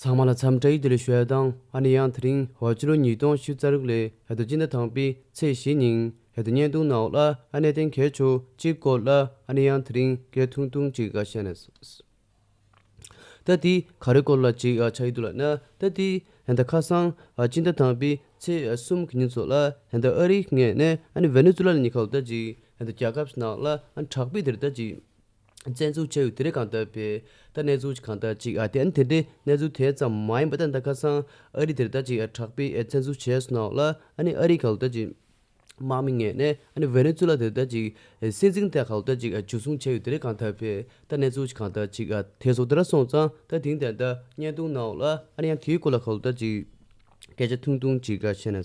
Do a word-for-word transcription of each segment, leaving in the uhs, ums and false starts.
ཚང་མ་ལ་འཚམས་འདྲི་བདེ་ལེགས་ཞུ་ཡ་དང་། ཨ་ནི་ཡང་དེ་རིང་ཧོ་ཅི་ལོ་ཉིས་སྟོང་ཉི་ཤུ་རྩ་དྲུག་ལོའི་ཧེ་དོ་སྤྱི་ཟླ་དང་པོའི་ཚེས་བཞི་ཉིན་ཧེ་དོ་བརྙན་ཐུང་ནང་ལ་ཨ་ནི་གནད་དོན་གལ་ཆེ་གཅིག་སྐོར་ལ་ཨ་ནི་ཡང་དེ་རིང་སྐད་ཐུང་ཐུང་ཅིག་བཤད་ནས། ད་དེ་ག་རེ་སྐོར་ལ་ཅིག་ཨ་ཆགས་ཀྱི་འདུག་ལབ་ན། ད་དེ་ཧན་ད་ཁ་སང་ཨ་སྤྱི་ཟླ་དང་པོའི་ཚེས་ཨ་གསུམ་གྱི་ཉིན་ཚོ་ལ་ཧན་ད་ཨ་རིའི་ངོས་ནས་ཨ་ནི་ཝེ་ནེ་ཛུ་ལ་ལ་ཉེ་ཁ་ལ་ད་ཅིག་ཧན་ད་རྒྱལ་ཁབ་ནང་ལ་ཨ་ནི་དྲག་པོའི་དེར་ད་ཅིག་བཙན་འཛུལ་བྱས་ཡོད་དེ་རེད། གང་ལྟར་བས་ད་གནས་ཚུལ་ཅིག་གང་ལྟར་ཅིག་ཨ་དེ་ཨ་ནི་དེ་འདྲའི་གནས་ཚུལ་དེ་ཙམ་མ་ཡིན་པ། ད་ད་ཁ་སང་ཨ་རི་དེར་ད་ཅིག་ཨ་དྲག་པོའི་ཨ་བཙན་འཛུལ་བྱས་སོང་ལ། ཨ་ནི་ཨ་རི་ག་ལ་ད་ཅིག་དམག་མི་ངོས་ནས་ཨ་ནི་ཝེ་ནེ་ཛུ་ལ་དེར་ད་ཅིག་ཨ་སྲིད་འཛིན་དེ་ག་ལ་ད་ཅིག་ཨ་འཇུ་བཟུང་བྱས་ཡོད་དེ་རེད། གང་ལྟར་བས་ད་གནས་ཚུལ་ཅིག་གང་ལྟར་ཅིག་ཨ་དེ་སོགས་དེ་འདྲ་སོང་ཙང་། ད་དེང་དེ་ད་བརྙན་ཐུང་ནང་ལ་ཨ་ནི་ཡང་དེའི་སྐོར་ལ་ག་ལ་ད་ཅིག་སྐད་ཆ་ཐུང་ཐུང་ཅིག་ག་བཤད་ན།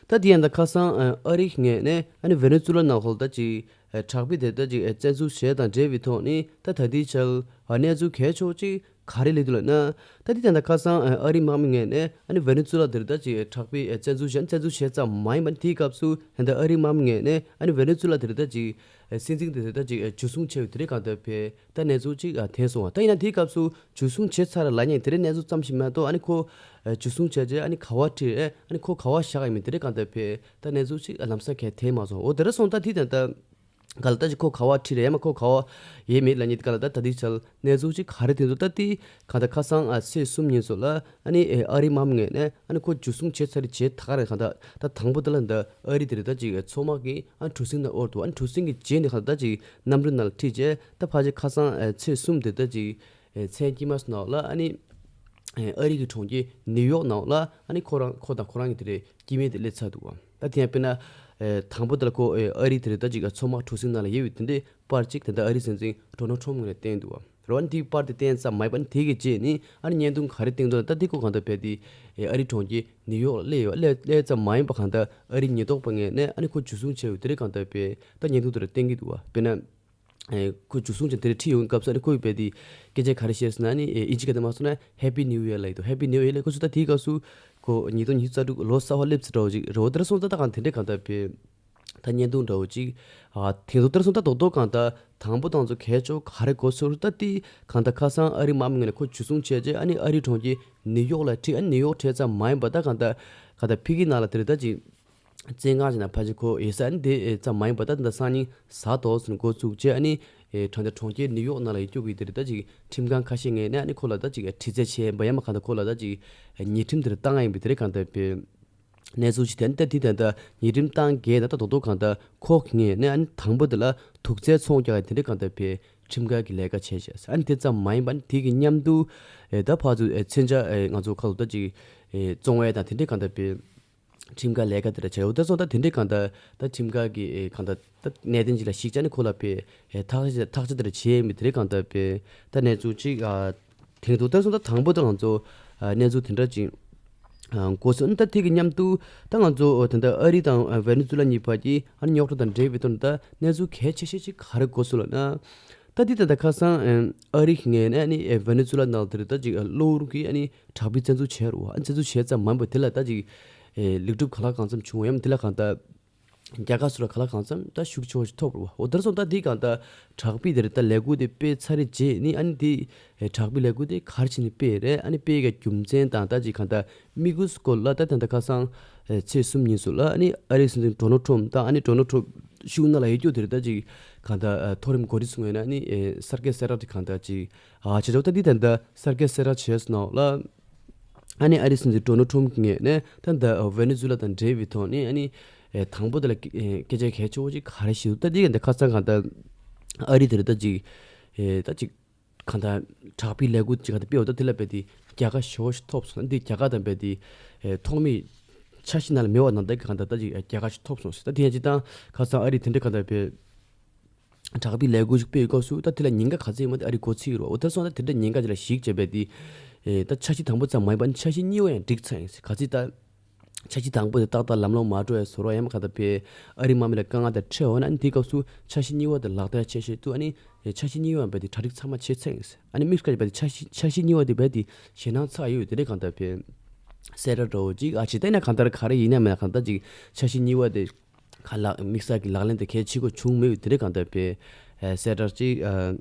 ད་དེ་ཡང་ད་ཁ་སང་ཨ་རིའི་ངོས་ནས་ཨ་ནི་ཝེ་ནེ་ཛུ་ལ་ནང་ལ་ད་ཅིག་ཨ་དྲག་པོའི་དེ་ད་ཅིག་ཨ་བཙན་འཛུལ་བྱས་དང་འབྲེལ་བའི་ཐོག་ནས་ད་ད་ལྟའི་ཆར་ཨ་གནས་ཚུལ་གལ་ཆེ་ཅིག་ག་རེ་སླེབས་འདུག་ལབ་ན། ད་དེ་ད་ད་ཁ་སང་ཨ་རིའི་དམག་མི་ངོས་ནས་ཨ་ནི་ཝེ་ནེ་ཛུ་ལ་དེར་ད་ཅིག་ཨ་དྲག་པོའི་ཨ་བཙན་འཛུལ་བྱས། བཙན་འཛུལ་བྱས་ཙམ་མ་ཡིན་པ། དེའི་སྐབས་སུ་ད་ཨ་རིའི་དམག་མི་ངོས་ནས་ཨ་ནི་ཝེ་ནེ་ཛུ་ལ་དེར་ད་ཅིག་ཨ་སྲིད་འཛིན་དེ་དེར་ད་ཅིག་ཨ་འཇུ་བཟུང་བྱས་ཡོད་དེ་རེད། གང་ལྟར་བས་ད་གནས་ཚུལ་ཅིག་ཨ་ཐོན་སོང་བ། ད་ཡིན་ན་དེའི་སྐབས་སུ་འཇུ་བཟུང་བྱས་ཚར་ལབ་ཡ་དེ་རིང་གནས་ཚུལ་ཙམ་ཞིག་མ་གཏོགས། ཨ་ནི་ཁོ་ཨ་འཇུ་བཟུང་བྱས་རྗེས་ཨ་ནི་ག་པར་ཁྲིད་རེད། ཨ་ནི་ཁོ་ག་པར་བཞག་ཡོད་མེད་དེ་རིང་གང་ལྟར་བས་ད་གནས་ཚུལ་ཅིག་ཨ་ལམ་སང་གང་ཡང་ཐོན་མ་སོང་། འོ་དེ་འདྲ་སོང་ཙང་ད་དེ་ད་ད་ག་ལ་ད་ཅིག་ཁོ་ག་པར་ཁྲིད་རེད། ཡང་མ་ཁོ་ག་པར་ཡོད་མེད་ལབ་མཁན་དེ་ག་ལ་ད་ད་དེ་ཆར་གནས་ཚུལ་ཅིག་ག་རེ་ཐོན་འདུག་ད་དེ་གང་ལྟར་ཁ་སང་ཨ་ཚེས་གསུམ་ཉིན་ཚོ་ལ་ཨ་ནི་ཨ་རིའི་དམག་མི་ངོས་ནས་ཨ་ནི་ཁོ་འཇུ་བཟུང་བྱས་ཚར་རྗེས་ད་ག་རེ་གང་ལྟར་ད་དང་པོ་དེ་ལ་ད་ཨ་རི་དེ་རེད་ད་ཅིག་ཨ་མཚོ་དམག་གི་ཨ་གྲུ་གཟིངས་ནང་དབོར་འདུག་ཨ་ནི་གྲུ་གཟིངས་ཀྱི་རྗེས་ནས་གང་ལྟར་ད་ཅིག་གནམ་གྲུ་ནང་ལ་ཁྲིད་རྗེས་ད་ཕལ་ཆེར་ཁ་སང་ཨ་ཚེས་གསུམ་དེ་ད་ཅིག་ཨེ་མཚན་དཀྱིལ་མ་སོང་ལ་ཨ་ནི་ཨེ་ཨ་རི་གི་གྲོང་ཁྱེར་ནིའུ་ཡོག་ནང་ལ་ཨ་ནི་ཁོ་རང་ཁོ་དང་ཁོ་རང་གི་དེ་རེད་སྐྱེ་དམན་དེ་སླེབས་ཚར་འདུག་བ། ད་དེ་ཡང་དཔེར་ན་ཨེ་དང་པོ་དེ་ལ་ཁོ་ཨེ་ཨ་རི་དེ་རེད་ད་ཅིག་ཨ་མཚོ་དམག་གྲུ་གཟིངས་ནང་ལ་ཡོད་པའི་དེ་འདྲའི་པར་ཅིག་དེ་འདྲ་ཨ་རི་སྲིད་འཛིན་ཌོ་ནལ་ཊམ་ངོས་ནས་བསྟན་འདུག་བ། རོ་ཨ་ནི་དེའི་པར་དེ་བསྟན་ཙམ་མ་ཡིན་པ། ཨ་ནི་དེ་གི་རྗེས་ནི་ཨ་ནི་བརྙན་ཐུང་ག་རེ་བསྟན་འདུག་ན། ད་དེ་ཁོ་གང་ལྟར་བས་དེ་ཨེ་ཨ་རི་གྲོང་ཁྱེར་ནིའུ་ཡོག་ལ་སླེབས་ཡོད། སླེབས་སླེབས་ཙམ་མ་ཡིན་པ་གང་ལྟར་ཨ་རི་ཉེན་རྟོག་པ་ངོས་ནས་ཨ་ནི་ཁོ་འཇུ་བཟུང་བྱས་ཡོད་དེ་རེད། གང་ལྟར་བས་ད་བརྙན་ཐུང་དེ་ལ་བསྟན་གྱི་འདུག་བ། དཔེར་ན། ཨེ་ཁོ་འཇུ་བཟུང་བྱས་དེ་རིང་ཁྲིད་ཡོང་སྐབས་སུ་ཨ་ནི་ཁོས་བས་དེ་སྐད་ཆ་ག་རེ་བཤད་ཟེར་ན། ཨ་ནི་ཨེ་ཨིན་ཇི་སྐད་དུ་མ་སོང་ན་Happy New Year ལབ་ཡོད་དོ། Happy New Year ལབ་ཁོ་ཚོ་ད་དེའི་སྐབས་སུ་ཁོ་ཉིས་སྟོང་ཉི་ཤུ་རྩ་དྲུག་ལོ་གསར་པ་སླེབས་ཚར་འདྲ་བོ་ཅིག་རེད་བ། དེ་འདྲ་སོང་ཙང་ད་གང་དེ་འདྲས་གང་ལྟར་བས་ད་བརྙན་ཐུང་འདྲ་བོ་ཅིག་ཨ་དེ་ཚོ་དེ་འདྲ་སོང་ཙང་ད་རྡོག་རྡོག་གང་ལྟར་དང་པོ་དང་ཚོ་གལ་ཆེ་ག་རེ་གོ་སོང་ཟེར་ན། ད་དེ་གང་ལྟར་ཁ་སང་ཨ་རི་དམག་མི་ངོས་ནས་ཁོ་འཇུ་བཟུང་བྱས་རྗེས་ཨ་ནི་ཨ་རི་གྲོང་ཁྱེར་ནིའུ་ཡོག་ལ་ཁྲིད། ཨ་ནི་ནིའུ་ཡོག་ཁྲིད་ཙམ་མ་ཡིན་པ་ད་གང་ལྟར་གང་ལྟར་ཕ་གིའི་ནང་ལ་དེ་རེད་ད་ཅིག་བཙན་ཁང་ཞིག་ནང་ཕལ་ཆེར་ཁོ་ཡོད་ས། ཨ་ནི་དེ་ཙམ་མ་ཡིན་པ་ད་ད་སང་ཉིན་གཟའ་ཟླ་བ་ཚོ་ནས་འགོ་བཙུགས་བྱས་ཨ་ནི་ཨེ་གྲོང་ཁྱེར་གྲོང་ཁྱེར་ནིའུ་ཡོག་ནང་ལ་ཡོད་རྒྱུ་གི་དེ་རེད་ད་ཅིག་ཁྲིམས་ཁང་ཁ་ཤས་ངོས་ནས་ཨ་ནི་ཁོ་ལ་ད་ཅིག་དྲི་རྩད་བྱས་པ་ཡང་མ་གང་ལྟར་ཁོ་ལ་ད་ཅིག་ཉེས་ཁྲིམས་དེ་རེད་བཏང་ཡ་ཡིན་པའི་དེ་རེད་གང་ལྟར་བས་གནས་ཚུལ་ཅིག་དེ་ནི་ད་དེ་ད་ད་ཉེས་ཁྲིམས་བཏང་གས་ད་ད་རྡོག་རྡོག་གང་ལྟར་ཁོ་ངོས་ནས་ཨ་ནི་དང་པོ་དེ་ལ་དུག་རྫས་ཚོང་རྒྱག་ཡ་དེ་འདྲ་གང་ལྟར་བས་ཁྲིམས་འགལ་གྱི་ལས་ཀ་བྱས་བྱས། ཨ་ནི་དེ་ཙམ་མ་ཡིན་པ་ཨ་ནི་དེ་གི་མཉམ་དུ་ཨེ་ད་ཕར་ཚུར་ཨེ་མཚོན་ཆ་ཨེ་ང་ཚོ་ཁ་ལོ་ད་ཅིག་ཨེ་བཙོང་བ་དང་དེ་འདྲ་གང་ལྟར་བས་ཁྲིམས་འགལ་ལས་ཀ་དེ་འདྲ་བྱས་ཡོད། ད་སོང་ད་དེ་འདྲ་གང་ལྟར་ད་ཁྲིམས་འགལ་གྱི་ཨེ་གང་ལྟར་ད་གནད་དོན་ཅིག་ལ་གཞིགས་བྱས་ནས་ཁོ་ལ་བས་ཨེ་ཐག་གཅོད་ཐག་གཅོད་དེ་འདྲ་བྱས་མི་དེ་འདྲ་གང་ལྟར་བས་ད་གནས་ཚུལ་ཅིག་ཨ། དེང་དུ་ལྟར་སོང་ད་དང་པོ་ད་ང་ཚོ་ཨ་གནས་ཚུལ་དེ་འདྲ་ཅིག་ཨ་གོ་སོང་། ད་དེ་གི་མཉམ་དུ་ད་ང་ཚོ་ད་ལྟ་ཨ་རི་དང་ཨ་ཝེ་ནེ་ཛུ་ལ་གཉིས་བར་གྱི་ཨ་རྙོག་དྲ་དང་འབྲེལ་བའི་ཐོག་ནས་ད་གནས་ཚུལ་གལ་ཆེ་ཤོས་ཅིག་ག་རེ་གོ་སོང་ལབ་ན། ད་དེ་ད་ལྟ་ཁ་སང་ཨ་རི་ངོས་ནས་ཨ་ནི་ཨ་ཝེ་ནེ་ཛུ་ལ་ནང་དེར་ད་ཅིག་ཨ་གློ་བུར་གྱི་ཨ་ནི་དྲག་པོའི་བཙན་འཛུལ་བྱས་རུ་ཨ་བཙན་འཛུལ་བྱས་ཙམ་མ་ཡིན་པར་དེ་ལ་ད་ཅིག་ཨེ་ལེགས་གྲུབ་ག་ལ་གང་འཚམ་བྱུང་བ་ཡང་དེ་ལ་གང་ལྟར། རྒྱལ་ཁབ་སུ་ལ་ག་ལ་གང་འཚམ་ད་ཤུགས་ཆེ་བ་ཞིག་ཐོབ་རུ་བ། འོ་དེར་སོང་ད་དེ་གང་ད་དྲག་པོའི་དེར་ད་ལས་འགུལ་དེ་སྤེལ་ཚར་རྗེས་ནི་ཨ་ནི་དེ་དྲག་པོའི་ལས་འགུལ་དེ་ག་རེ་བྱས་ནས་སྤེལ་རེད། ཨ་ནི་སྤེལ་གི་རྒྱུ་མཚན་དང་ད་ཅིག་གང་ད་དམིགས་ཡུལ་སྐོར་ལ་ད་ད་ད་ཁ་སང་ཚེས་གསུམ་ཉིན་སུ་ལ་ཨ་ནི་ཨ་རིའི་སྲིད་འཛིན་ཌོ་ནལ་ཊམ་དང་ཨ་ནི་ཌོ་ནལ་ཊམ་གཞུང་ནང་ལ་ཡོད་རྒྱུ་དེར་ད་ཅིག་གང་ད་མཐོ་རིམ་འགོ་ཁྲིད་ཚོ་ངོས་ནས་ཨ་ནི་གསར་སྐད་གསལ་བསྒྲགས་དེ་གང་ད་ཅིག་ཨ་བྱེད་ཆོག་ད་འདི་ད་ད་གསར་སྐད་གསལ་བསྒྲགས་བྱས་སོང་ལ། ཨ་ནི་ཨ་རིའི་སྲིད་འཛིན་ཌོ་ནལ་ཊམ་གྱི་ངོས་ནས་ད་ལྟ་ཝེ་ནེ་ཛུ་ལ་དང་འབྲེལ་བའི་ཐོག་ནས་ཨ་ནི་ཨེ་དང་པོ་དེ་ལ་ཨེ་སྐད་ཆ་གལ་ཆེ་བོ་ཅིག་ག་རེ་ཞིག་འདུག་ད་འདི་ག་འདི་ཁ་སང་གང་ལྟར་ཨ་རི་དེར་ད་ཅིག་ཨེ་ད་ཅིག་གང་ལྟར་དྲག་པོའི་ལས་འགུལ་ཅིག་གང་ལྟར་སྤེལ་བ་ད་དེ་ལ་དཔེ་དེ་རྒྱལ་ཁ་ཞེ་བོ་ཞིག་ཐོབ་སོང་། འདི་རྒྱལ་ཁ་དང་དཔེ་དེ་ཨེ་ཐོག་མའི་འཆར་གཞི་ནང་ལ་མེད་པ་ནང་ལྟར་གྱི་གང་ལྟར་ད་ཅིག་རྒྱལ་ཁ་ཞིག་ཐོབ་སོང་ཟེར། ད་དེ་ཡང་ཅིག་དང་ཁ་སང་ཨ་རི་དེ་འདྲ་གང་ལྟར་དཔེ། དྲག་པོའི་ལས་འགུལ་ཞིག་སྤེལ་སྐབས་སུ་ད་དེ་ལ་ཉེན་ཁ་ག་ཚད་ཡོད་མེད་དེ་ཨ་རི་གོ་ཚིག་རོ། འོ་དེར་སོང་ད་དེ་འདྲ་ཉེན་ཁ་ཅིག་ལ་གཞིགས་བྱས་པས་དེ་ཨེ་ད་འཆར་གཞི་དང་པོ་ཙམ་མ་ཡིན་པར་འཆར་གཞི་གཉིས་པ་ཡང་འགྲིག་ཚར་ཡིན་ཟེར། ག་ཚོད་ད་འཆར་གཞི་དང་པོ་དེ་ཏག་ཏག་ལམ་ལྷོང་མ་འགྲོ་བའི་བཟོ་འདྲ་ཡང་མ་ག་ད་པས་ཨ་རི་དམག་མི་ལ་དཀའ་ངལ་དང་འཕྲད་འོང་ན། ཨ་ནི་དེའི་སྐབས་སུ་འཆར་གཞི་གཉིས་པ་དེ་ལག་བསྟར་བྱེད་ཤེས་ཐུབ། ཨ་ནི་འཆར་གཞི་གཉིས་པ་ཡང་པས་དེ་གྲ་སྒྲིག་ཚང་མ་བྱས་ཚར་ཡིན་ཟེར། ཨ་ནི་དམིགས་བཀར་བས་དེ་འཆར་གཞི་འཆར་གཞི་གཉིས་པ་དེ་པས་དེ་ཞེད་སྣང་ཚ་ཡོད་དེ་རེད། གང་ལྟར་པས་གསལ་བསྒྲགས་འདྲ་བོ་ཅིག་ཨ་ཅིག་ད་ཡིན་ན་གང་ལྟར་ག་རེ་ཡིན་ན་མིན་ན་གང་ལྟར་ཅིག་འཆར་གཞི་གཉིས་པ་དེ། ཁ་ལག་དམིགས་བསལ་གྱི་ལག་ལེན་དེ་གལ་ཆེ་གོ་བྱུང་མེད་པའི་དེ་རིང་གང་ལྟར་པའི་ཨེ་གསལ་བསྒྲགས་ཅིག་ཨ་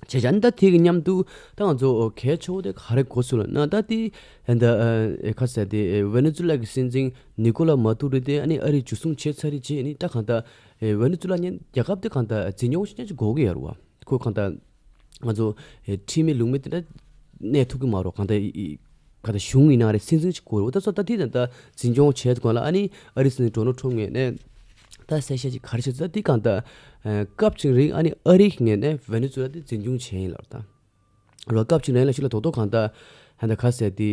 བྱས་ཙང་ད་དེ་གི་མཉམ་དུ་ད་ང་ཚོ་གལ་ཆེ་བོ་དེ་ག་རེ་གོ་སོང་ལབ་ན། ད་དེ་ད་ཨ་ཁ་ས་དེ་ཝེ་ནེ་ཛུ་ལ་གི་སྲིད་འཛིན་ནི་ཀོ་ལ་མ་ཏུ་རོ་དེ་ཨ་ནི་ཨ་རི་འཇུ་བཟུང་བྱས་ཚར་རེད་བྱས་ནི་ད་གང་ལྟར་ཝེ་ནེ་ཛུ་ལ་ཉན་རྒྱལ་ཁབ་དེ་གང་ལྟར་འཛིན་སྐྱོང་བྱེད་ཅིག་དགོས་ཀྱི་ཡོད་རེད་བ། ཁོ་གང་ལྟར་ང་ཚོ་ཁྲིམས་མེད་ལུགས་མེད་དེ་འདྲ་གནས་ཐུབ་ཀྱི་མ་རེད། གང་ལྟར་གང་ལྟར་གཞུང་ཡིན་ན་རེད། སྲིད་འཛིན་ཅིག་དགོས་རེད། འོ་ད་སོ་ད་དེ་ད་ལྟ་འཛིན་སྐྱོང་བྱས་གོང་ལ་ཨ་ནི་ཨ་རི་སྲིད་འཛིན་ཌོ་ནལ་ཊམ་ངོས་ནས་ད་གསལ་བཤད་ཅིག་ག་རེ་བྱས་ད་དེ་གང་ལྟར་སྐབས་ཅིག་རིང་ཨ་ནི་ཨ་རི་ངོས་ནས་ཝེ་ནེ་ཛུ་ལ་དེ་འཛིན་སྐྱོང་བྱས་ཡིན་ལབ་ད། རོ་སྐབས་ཅིག་རིང་ལ་ཤུལ་ལ་རྡོག་རྡོག་གང་ལྟར་ཧན་ད་ག་ཟེར་དེ་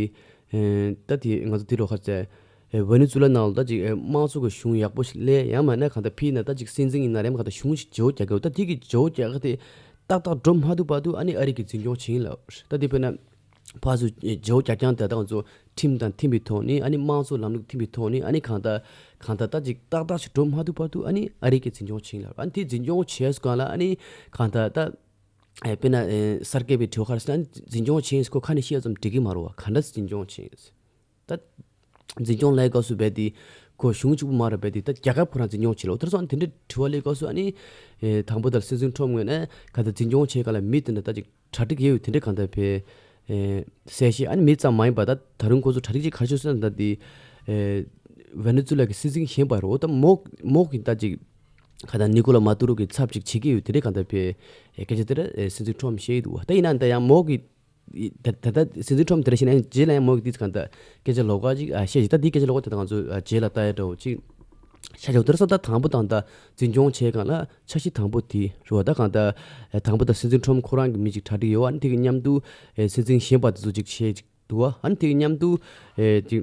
ད་དེ་ང་ཚོ་དེ་རོ་ག་ཟེར་ཝེ་ནེ་ཛུ་ལ་ནང་ལ་ད་ཅིག་དམངས་གཙོ་གི་གཞུང་ཡག་པོ་ཞིག་སླེབས་ཡང་མིན་ན་གང་ལྟར་ཕྱིན་ན་ད་ཅིག་སྲིད་འཛིན་ཡིན་ན་རེད་མ་གང་ལྟར་གཞུང་ཞིག་བརྗེ་བོ་རྒྱག་གི་འོ་ད་དེ་གི་བརྗེ་བོ་རྒྱག་གི་དེ་ཏག་ཏག་འགྲོ་མ་ཐུབ་བར་དུ་ཨ་ནི་ཨ་རི་གི་འཛིན་སྐྱོང་བྱེད་ཡིན་ལབ། ད་དེ་དཔེར་ན་ཕར་ཚུར་བརྗེ་བོ་རྒྱག་རྐྱང་དེ་ད་ང་ཚོ་ཁྲིམས་དང་མཐུན་པའི་ཐོག་ནས་ཨ་ནི་དམངས་གཙོ་ལམ་ལུགས་མཐུན་པའི་ཐོག་ནས་ཨ་ནི་གང་ལྟར་གང་ལྟར་ད་ཅིག་ཏག་ཏག་ཞིག་འགྲོ་མ་ཐུབ་བར་དུ་ཨ་ནི་ཨ་རི་གི་འཛིན་སྐྱོང་བྱེད་ཡིན་ལབ། ཨ་ནི་དེ་འཛིན་སྐྱོང་བྱས་སོང་གང་ལ་ཨ་ནི་གང་ལྟར་ད་ཨེ་དཔེར་ན་ཨེ་གསར་འགོད་པའི་དྲི་བ་ཁ་ཤས་ན་འཛིན་སྐྱོང་བྱེད་ཡིན་ཁོ་ཁ་ནས་བཤད་ཙམ་འགྲིག་གི་མ་རེད་བ། ག་འདྲ་འཛིན་སྐྱོང་བྱེད་ཡིན་ད། འཛིན་སྐྱོང་ལས་སྐབས་སུ་རྦད་དེ་ཁོ་གཞུང་གཅིག་པུ་མ་རེད། རྦད་དེ་ད་རྒྱལ་ཁབ་ཁོ་རང་འཛིན་སྐྱོང་བྱེད་ལོ། དེར་སོང་དེ་འདྲའི་དྲི་བ་སླེབས་སྐབས་སུ་ཨ་ནི་ཨེ་དང་པོ་དེར་སྲིད་འཛིན་ཁྲོམ་ངོས་ནས་ག་ད་འཛིན་སྐྱོང་བྱེད་ག་ལ་མི་དེ་འདྲ་ད་ཅིག་གྲ་སྒྲིག་ཡོད་དེ་འདྲ་གང་ལྟར་བས་ཨེ་གསལ་བཤད་ཨ་ནི་མི་ཙམ་མ་ཡིན་པ་ད་ད་རུང་ཁོ་ཚོ་གྲ་སྒྲིག་ཅིག་ག་རེ་བྱས་སོང་ད་དེ་ཨེ་ཝེ་ནེ་ཛུ་ལ་གི་སྲིད་འཛིན་གཞན་པ་རེད། འོ་ད་མོ་མོ་གི་ད་ཅིག་ག་ད་ནི་ཀོ་ལ་མ་ཏུ་རོ་གི་ཚབ་ཅིག་བྱེད་ཀྱི་ཡོད་དེ་འདྲ་གང་ལྟར་བས་ཨེ་སྐད་ཆ་དེ་འདྲ་ཨེ་སྲིད་འཛིན་ཁྲོམ་བཤད་ཡོད་འདུག་བ། ད་ཡིན་ན་ད་ཡང་མོ་གི་ད་ད་ལྟ་སྲིད་འཛིན་ཁྲོམ་དེ་འདྲ་བཤད་ན་ཡང་རྗེས་ལ་ཡང་མོ་གི་དེ་གང་ལྟར་སྐད་ཆ་ལོགས་ཀ་ཅིག་ཨ་བཤད་ཅིག་ད་དེའི་སྐད་ཆ་ལོགས་ཀ་དེ་ད་ང་ཚོ་ཨ་རྗེས་ལ་ལྟ་ཡ་འདྲ་བོ་ཅིག་ཤ་ཆོག་དེར་སོང་ད་དང་པོ་དང་ད་འཛིན་སྐྱོང་བྱས་གང་ལ་འཆར་གཞི་དང་པོ་དེ་རུ་བ་ད་གང་ལྟར་ཨེ་དང་པོ་ད་སྲིད་འཛིན་ཁྲོམ་ཁོ་རང་གི་མི་ཅིག་གྲ་སྒྲིག་ཡོད་བ། ཨ་ནི་དེ་གི་མཉམ་དུ་ཨེ་སྲིད་འཛིན་གཞན་པ་དེ་ཚོ་ཅིག་བྱས་ཅིག་འདུག་བ། ཨ་ནི་དེ་གི་མཉམ་དུ་ཨེ་ཅིག་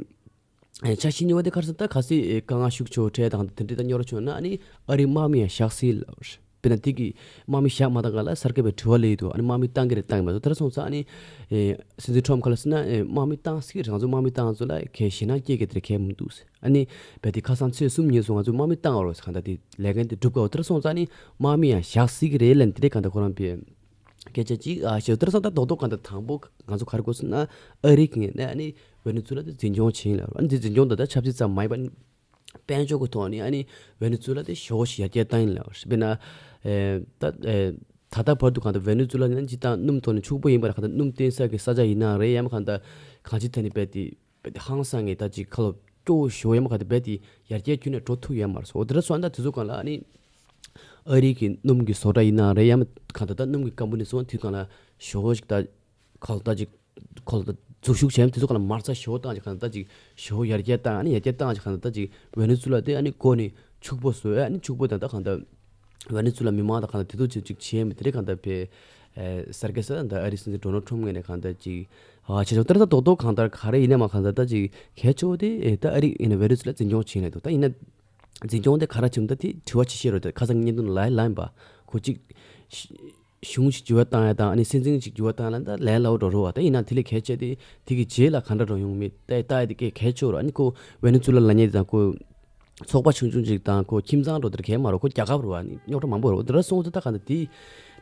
ཨེ་འཆར་གཞི་གཉིས་པ་དེ་ག་རེ་ཟེར་ན་ད་གལ་སྲིད་ཨེ་དཀའ་ངལ་ཤུགས་ཆེ་བོ་འཕྲད་དང་དེ་འདྲ་ད་རྙོག་དྲ་བྱུང་ན་ཨ་ནི་ཨ་རིའི་དམག་མི་ཡང་བཞག་སྲིད་ལབ་རེད། དཔེར་ན་དེ་གི་དམག་མི་བཞག་མ་བཏང་ག་ལ་གསར་འགོད་པའི་དྲི་བ་སླེབས་འདུག་ཨ་ནི་དམག་མི་བཏང་གི་རེད་བཏང་གི་མ་རེད། དེ་འདྲ་སོང་ཙང་ཨ་ནི་ཨེ་སྲིད་འཛིན་ཁྲོམ་ག་ལ་ཟེར་ན་ཨེ་དམག་མི་བཏང་སྲིད་ཀྱི་རེད། ང་ཚོ་དམག་མི་བཏང་ང་ཚོ་ལ་གལ་ཞེད་སྣང་སྐྱེ་གི་དེ་རེད་གལ་མི་འདུག་ཨ་ནི་རྦད་དེ་ཁ་སང་ཚེས་གསུམ་ཉིན་སོང་ང་ཚོ་དམག་མི་བཏང་བ་རོགས་ཟེར་གང་ལྟར་དེ་ལས་འགན་དེ་སྒྲུབ་དགོས། དེ་འདྲ་སོང་ཙང་ཨ་ནི་དམག་མི་ཡང་བཞག་སྲིད་ཀྱི་རེད་ལབ་ནས་དེ་འདྲའི་གང་ལྟར་ཁོ་རང་པས་སྐད་ཆ་ཅིག་ཨ་བཤད། དེར་སོང་ད་རྡོག་རྡོག་གང་ལྟར་དང་པོ་ང་ཚོ་ག་རེ་གོ་སོང་ན་ཨ་རི་གི་ངོས་ནས་ཨ་ནི་ཝེ་ནེ་ཛུ་ལ་དེ་འཛིན་སྐྱོང་བྱེད་ཡིན་ལབ། ཨ་ནི་འཛིན་སྐྱོང་ད་ལྟ་ཆབ་སྲིད་ཙམ་མ་ཡིན་པ་དཔལ་འབྱོར་གྱི་ཐོག་ནས་ཨ་ནི་ཝེ་ནེ་ཛུ་ལ་དེ་ཞེ་པོ་ཞིག་ཡར་རྒྱས་བཏང་ཡིན་ལབ། དཔེར་ན་ཨེ་ད་ཨེ་ད་ལྟ་བར་དུ་གང་ལྟར་ཝེ་ནེ་ཛུ་ལ་ནི་སྤྱིར་བཏང་སྣུམ་ཐོག་ནས་ཕྱུག་པོ་ཡིན་པ་ལ་གང་ལྟར་སྣུམ་བཏོན་ས་གི་ས་ཆ་ཡིན་ན་རེད་ཡང་མིན་གང་ལྟར་གང་ཅིའི་ཐད་ནས་རྦད་དེ་རྦད་དེ་ཧང་སང་ངེ་ད་ཅིག་ཁ་ལོ་སྐྱོ་བོ་ཞེ་པོ་ཡང་མིན་གང་ལྟར་རྦད་དེ་ཡར་རྒྱས་ཁྱོན་ནས་འགྲོ་ཐུབ་ཡོད་མ་རེད། འོ་དེ་འདྲ་སོང་ད་དེ་ཚོ་གང་ལ་ཨ་ནི་ཨ་རི་གི་སྣུམ་གྱི་བཟོ་གྲྭ་ཡིན་ན་རེད་ཡང་མིན་གང་ལྟར་ད་སྣུམ་གྱི་ཀམ་པ་ནི་སོང་དུས་གང་ལ་ཞེ་པོ་ཞིག་ད་ཁ་ལོ་ད་ཅིག་ཁོ་ལ་འཛུལ་ཞུགས་བྱས་དེ་ཚོ་ག་ལ་མ་རྩ་ཞོ་བཏང་ཅིག་གང་ལྟར་ཅིག་ཞོ་ཡར་རྒྱས་བཏང་ཨ་ནི་ཡར་རྒྱས་བཏང་ཅིག་གང་ལྟར་ཅིག་ཝེ་ནེ་ཛུ་ལ་དེ་ཨ་ནི་སྒོ་ནས་ཕྱུག་པོ་བཟོས་ཨ་ནི་ཕྱུག་པོ་དང་ད་གང་ལྟར་ཝེ་ནེ་ཛུ་ལ་མི་མང་དང་གང་ལྟར་དེ་ཚོ་ཅིག་ཅིག་བྱས་མི་དེ་རེད་གང་ལྟར་བས་གསར་སྐད་ས་ད་ཨ་རི་སྲིད་འཛིན་ཌོ་ནལ་ཁྲོམ་ངོས་ནས་གང་ལྟར་ཅིག་ཨ་བྱས་ཆོག་ད་ད་རྡོག་རྡོག་གང་ལྟར་ག་རེ་ཡིན་ན་མ་གང་ལྟར་ད་ཅིག་གལ་ཆེ་བོ་དེ་ད་ཨ་རི་ཡིན་ན་ཝེ་ནེ་ཛུ་ལ་འཛིན་སྐྱོང་བྱས་ནས་འདུག་ད་ཡིན་ན་འཛིན་སྐྱོང་དེ་ག་རེ་བྱུང་ད་དེ་དྲི་བ་ཅིག་བཤད་རོགས་དེ་ཁ་སང་བརྙན་ཐུང་ལ་ལ་ཡིན་པ་ཁོ་ཅིག་གཞུང་ཞིག་འགྱུར་བ་བཏང་ཡ་དང་ཨ་ནི་སྲིད་འཛིན་ཞིག་འགྱུར་བ་བཏང་ལ་ད་ལས་སླ་བོ་འགྲོ་རུ་བ། ད་ཡིན་ན་དེ་ལས་གལ་ཆེ་དེ་དེ་གི་རྗེས་ལ་ག་འདྲ་འགྲོ་ཡོང་མིན་ད་ལྟ་ཡ་དེ་གས་གལ་ཆེ་རུ། ཨ་ནི་ཁོ་ཝེ་ནེ་ཛུ་ལ་ལབ་མཁན་དེ་དང་ཁོ་ཚོགས་པ་ཆུང་ཆུང་ཅིག་དང་ཁོ་ཁྱིམ་ཚང་འགྲོ་དེར་གས་མ་རུ་ཁོ་རྒྱལ་ཁབ་རུ་བ་ནི་རྙོག་དྲ་མང་པོ་རུ་དེ་ར་སོང་ཙང་ད་ག་འདྲ་དེ་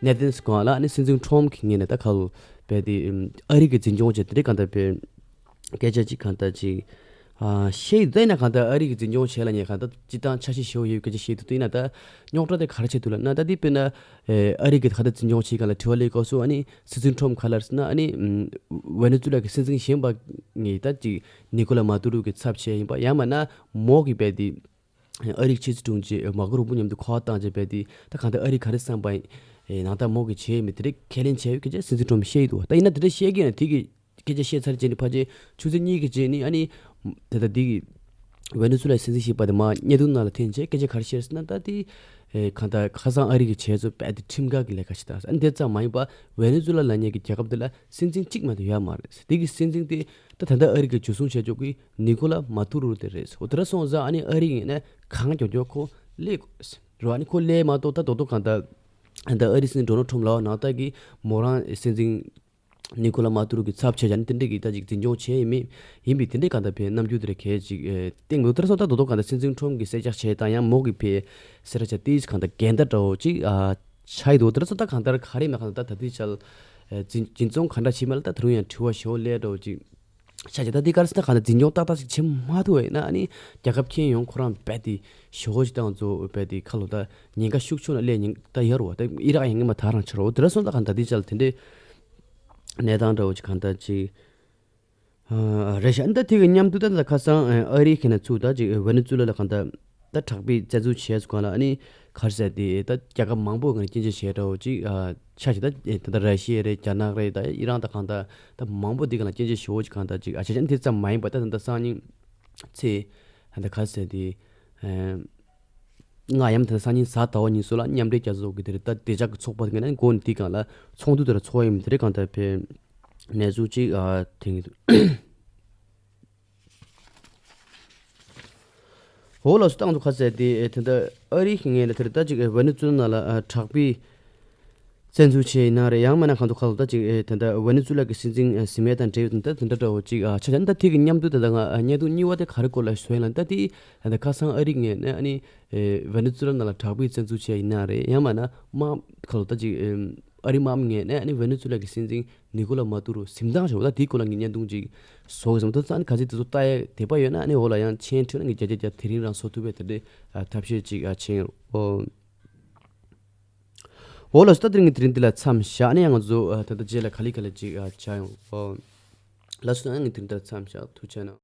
གནད་དོན་སྐོར་ལ་ཨ་ནི་སྲིད་འཛིན་ཁྲོམ་གི་ངོས་ནས་ད་ཁ་ལོ་བས་དེ་ཨ་རི་གི་འཛིན་སྐྱོང་བྱས་དེ་འདྲའི་ག་འདྲ་བས། སྐད་ཆ་ཅིག་གང་ལྟར་ཅིག་ཨ་བཤད་ཡོད་ད་ཡིན་ན་གང་ལྟར་ཨ་རི་གི་འཛིན་སྐྱོང་བྱས་ལ་ཉེ་གང་ལྟར་སྤྱི་བཏང་འཆར་གཞི་ཞེ་པོ་ཡོད་སྐད་ཆ་བཤད་འདུག་ད་ཡིན་ན་ད་རྙོག་དྲ་དེ་ག་རེ་བྱས་འདུག་ལབ་ན་ད་དེ་དཔེར་ན་ཨེ་ཨ་རི་གི་གང་ལྟར་འཛིན་སྐྱོང་བྱེད་གང་ལ་དྲི་བ་སླེབས་སྐབས་སུ་ཨ་ནི་སྲིད་འཛིན་ཁྲོམ་ག་ལ་ཟེར་ན་ཨ་ནི་ཝེ་ནེ་ཛུ་ལ་གི་སྲིད་འཛིན་གཞན་པ་ངས་ད་ཅིག་ནི་ཀོ་ལ་མ་ཏུ་རུ་གི་ཚབ་བྱས་ཡིན་པ་ཡང་མིན་ན་མོ་གི་རྦད་དེ་ཨ་རིའི་ཕྱི་སྲིད་དྲུང་ཆེ་མར་ཀོ་རུ་པོ་མཉམ་དུ་ཁ་པར་བཏང་རྗེས་རྦད་དེ་ད་གང་ལྟར་ཨ་རི་ག་རེ་བསམ་པ་ཡིན་ནང་ལྟར་མོ་གི་བྱས་མི་དེ་རིགས་ཁས་ལེན་བྱས་ཡོད་སྐད་ཆ་སྲིད་འཛིན་ཁྲོམ་བཤད་ཡོད་འདུག་ད་ཡིན་ན་དེ་འདྲ་བཤད་ཀྱི་ཡིན་ན་དེ་གི་སྐད་ཆ་བཤད་ཚར་རྗེས་ནས་ཕལ་ཆེར་ཆུ་ཚོད་གཉིས་ཀྱི་རྗེས་ནས་ཨ་ནི་དེ་ལྟར་འདི་གི་ཝེ་ནེ་ཛུ་ལའི་སྲིད་འཛིན་ཞིག་པ་དེ་མར་བརྙན་ཐུང་ནང་ལ་འཐེན་བྱས་སྐད་ཆ་ག་རེ་བཤད་ཟེར་ན་ད་དེ་ཨེ་གང་ལྟར་ཁ་སང་ཨ་རི་གི་བྱས་ཚོ་རྦད་དེ་ཁྲིམས་འགལ་གྱི་ལས་ཀ་ཞིག་དང་ཨ་ནི་དེ་ཙམ་མ་ཡིན་པ་ཝེ་ནེ་ཛུ་ལ་ལབ་མཁན་གྱི་རྒྱལ་ཁབ་དེ་ལ་སྲིད་འཛིན་གཅིག་མ་གཏོགས་ཡོད་མ་རེད། དེ་གི་སྲིད་འཛིན་དེ་ད་ད་ལྟ་ཨ་རི་གི་འཇུ་བཟུང་བྱས་འཇོག་གི་ནི་ཀོ་ལ་མ་ཏུ་རུ་དེ་རེད། འོ་དེ་འདྲ་སོང་ཙང་ཨ་ནི་ཨ་རི་ངོས་ནས་གང་མགྱོགས་མགྱོགས་ཁོ་སླེབས་དགོས་རེད་བ། ཨ་ནི་ཁོ་སླེབས་མ་གཏོགས་ད་རྡོག་རྡོག་གང་ལྟར་ད་ཨ་རི་སྲིད་འཛིན་ཌོ་ནལ་ཁྲོམ་ལ་ནང་ལྟར་གྱི་མོ་རང་སྲིད་འཛིན་ནི་ཀོ་ལ་མ་ཏུ་རུ་གི་ཚབ་བྱས་ཀྱང་དེ་འདྲས་ཀྱི་ད་ཅིག་འཛིན་སྐྱོང་བྱས་ཡིན་མིན་ཡིན་པའི་དེ་འདྲས་གང་ལྟར་བས་རྣམ་འགྱུར་དེ་རེ་གས་ཅིག་སྟེང་མི་འདུག་དེ་འདྲ་སོང་ད་རྡོག་རྡོག་གང་ལྟར་སྲིད་འཛིན་ཁྲོམ་གྱི་གསལ་བསྒྲགས་བྱས་དང་ཡང་མོ་གི་བས་གསལ་བསྒྲགས་བྱས་ཏིས་གང་ལྟར་འགལ་ཟླ་འདྲ་བོ་ཅིག་ཆགས་ཡི་འདུག་དེ་འདྲ་སོང་ད་གང་ལྟར་ག་རེ་མེད་གང་ལྟར་ད་དུས་ཆལ་འཛིན་འཛིན་བཟུང་གང་འདྲ་བྱས་མེད་ལ་ད་དེ་རུང་ཡང་དྲི་བ་ཞེ་པོ་སླེབས་འདྲ་བོ་ཅིག་ཆ་བཞག་ད་འདི་ག་རེ་ཟེར་ན་གང་ལྟར་འཛིན་སྐྱོང་ཏག་ཏག་ཅིག་བྱེད་མ་ཐུབ་པ་ཡིན་ན། ཨ་ནི་རྒྱལ་ཁབ་ཁྱེར་ཡོང་ཁོ་རང་རྦད་དེ་ཞོག་ཅིག་བཏང་ཚོ་རྦད་དེ་ཁ་ལོ་ད་ཉེན་ཁ་ཤུགས་ཆུང་ལ་སླེབས་ཉེན་ད་ཡོད་རེད་བ། ད་ཨི་རག་ཡང་ངེས་མ་ད་རང་ཆགས་རོགས། དེ་འདྲ་སོང་ཙང་གང་ལྟར་འདི་ཅག་ལ་དེ་འདྲའི་གནས་སྟངས་འདྲ་བོ་ཅིག་གང་ལྟར་ཅིག་ཨ། རེད་ཤག་ད་དེ་གི་མཉམ་དུ་ད་ད་ཁ་སང་ཨ་རི་ཁེ་ན་ཚུགས་ད་ཅིག་ཝེ་ནེ་ཛུ་ལ་ལ་གང་ད་ད་དྲག་པོའི་བཙན་འཛུལ་བྱས་སུ་གང་ལ་ཨ་ནི་ག་རེ་ཟེར་དེ་ད་རྒྱལ་ཁབ་མང་པོ་གང་སྐྱོན་བརྗོད་བྱས་འདྲ་བོ་ཅིག་ཨ། ཆ་ཞིག་ད་ད་ད་ར་ཤི་ཡ་རེད། རྒྱ་ནག་རེད། ད་ཨི་རན་ད་གང་ད་ད་མང་པོ་དེ་གང་ལ་སྐྱོན་བརྗོད་ཞུ་བོ་ཅིག་གང་ད་ཅིག་ཨ་ཆ་ཆ་དེ་ཙམ་མ་ཡིན་པ་ད་ད་ད་སང་ཉིན་ཚེ་ད་ག་རེ་ཟེར་དེ་ཨ། ང་ཡང་དེ་སང་ཉིན་གཟའ་ཟླ་བ་ཉིན་སོ་ལ་མཉམ་འབྲེལ་རྒྱལ་ཚོགས་ཀྱི་དེ་རེད་ད་བདེ་འཇགས་ཀྱི་ཚོགས་པ་དེ་ནས་འགོ་ནས་དེ་གང་ལ་ཚོགས་འདུ་དེ་ར་ཚོགས་ཡིན་དེ་རེད། གང་ད་ཕེ་གནས་ཚུལ་ཅིག་ཨ་དེང་འོ་ལགས་སོ། ཏང་དུ་ཁ་གསལ་ཏེ་ཨེ་དེ་འདྲ་ཨ་རི་གི་ངོས་ལ་དེར་ད་ཅིག་ཨེ་ཝེ་ནེ་ཛུ་ལ་ནང་ལ་ཨ་དྲག་པོའི་བཙན་འཛུལ་བྱས་ཡིན་ན་རེད། ཡང་མིན་ན་གང་དུ་ཁ་ལོ་ད་ཅིག་ཨེ་དེ་འདྲ་ཝེ་ནེ་ཛུ་ལ་གི་སྲིད་འཛིན་ཨེ་སི་མེ་དང་འབྲེལ་ཡོད་དེ་འདྲ་དེ་འདྲ་འདྲ་བོ་ཅིག་ཨ་ཆ་ཆ་ད་དེ་གི་མཉམ་དུ་དེ་ད་ང་ཨ་བརྙན་ཐུང་གཉིས་པ་དེ་ག་རེ་སྐོར་ལ་བཟོས་ཡིན་ལ་ད་དེ་ད་ཁ་སང་ཨ་རི་ངོས་ནས་ཨ་ནི་ཨེ་ཝེ་ནེ་ཛུ་ལ་ནང་ལ་དྲག་པོའི་བཙན་འཛུལ་བྱས་ཡིན་ན་རེད། ཡང་མིན་ན་དམག་ཁ་ལོ་ད་ཅིག་ཨེ་ཨ་རི་དམག་མི་ངོས་ནས་ཨ་ནི་ཝེ་ནེ་ཛུ་ལ་གི་སྲིད་འཛིན་ནི་ཀོ་ལ་མ་ཏུ་རོ་གཟིམ་ཐང་ཞོག་ད་དེའི་སྐོར་ལ་ངས་བརྙན་ཐུང་ཅིག་བཟོ་གི་བསམ་ད་ཙང་ག་ཚོད་དེ་ཚོ་ལྟ་ཡ་དད་པ་ཡོད་ན་ཨ་ནི་འོ་ལ་ཡང་མཆན་འཕྲོད་ན་ངས་བརྒྱ་ཆ་བརྒྱ་དེ་རིང་རང་བཟོ་ཐུབ་པའི་དེ་འདྲའི་ཨ་ཐབས་ཤེས་ཅིག་ཨ་བྱེད་ཡོང་། འོ་ལགས་སོ། ད་དེ་རིང་གི་དེ་རིང་འདི་ལ་མཚམས་བཞག་ནས་ཡང་ང་ཚོ་ཨ་ད་ལྟ་རྗེས་ལ་ག་ལེ་ག་ལེ་ཅིག་ཨ་བྱ་ཡོང་། འོ་ལགས་སོ། ད་ངས་དེ་རིང་འདི་ལ་མཚམས་བཞག་ཐུགས་རྗེ་གནང་།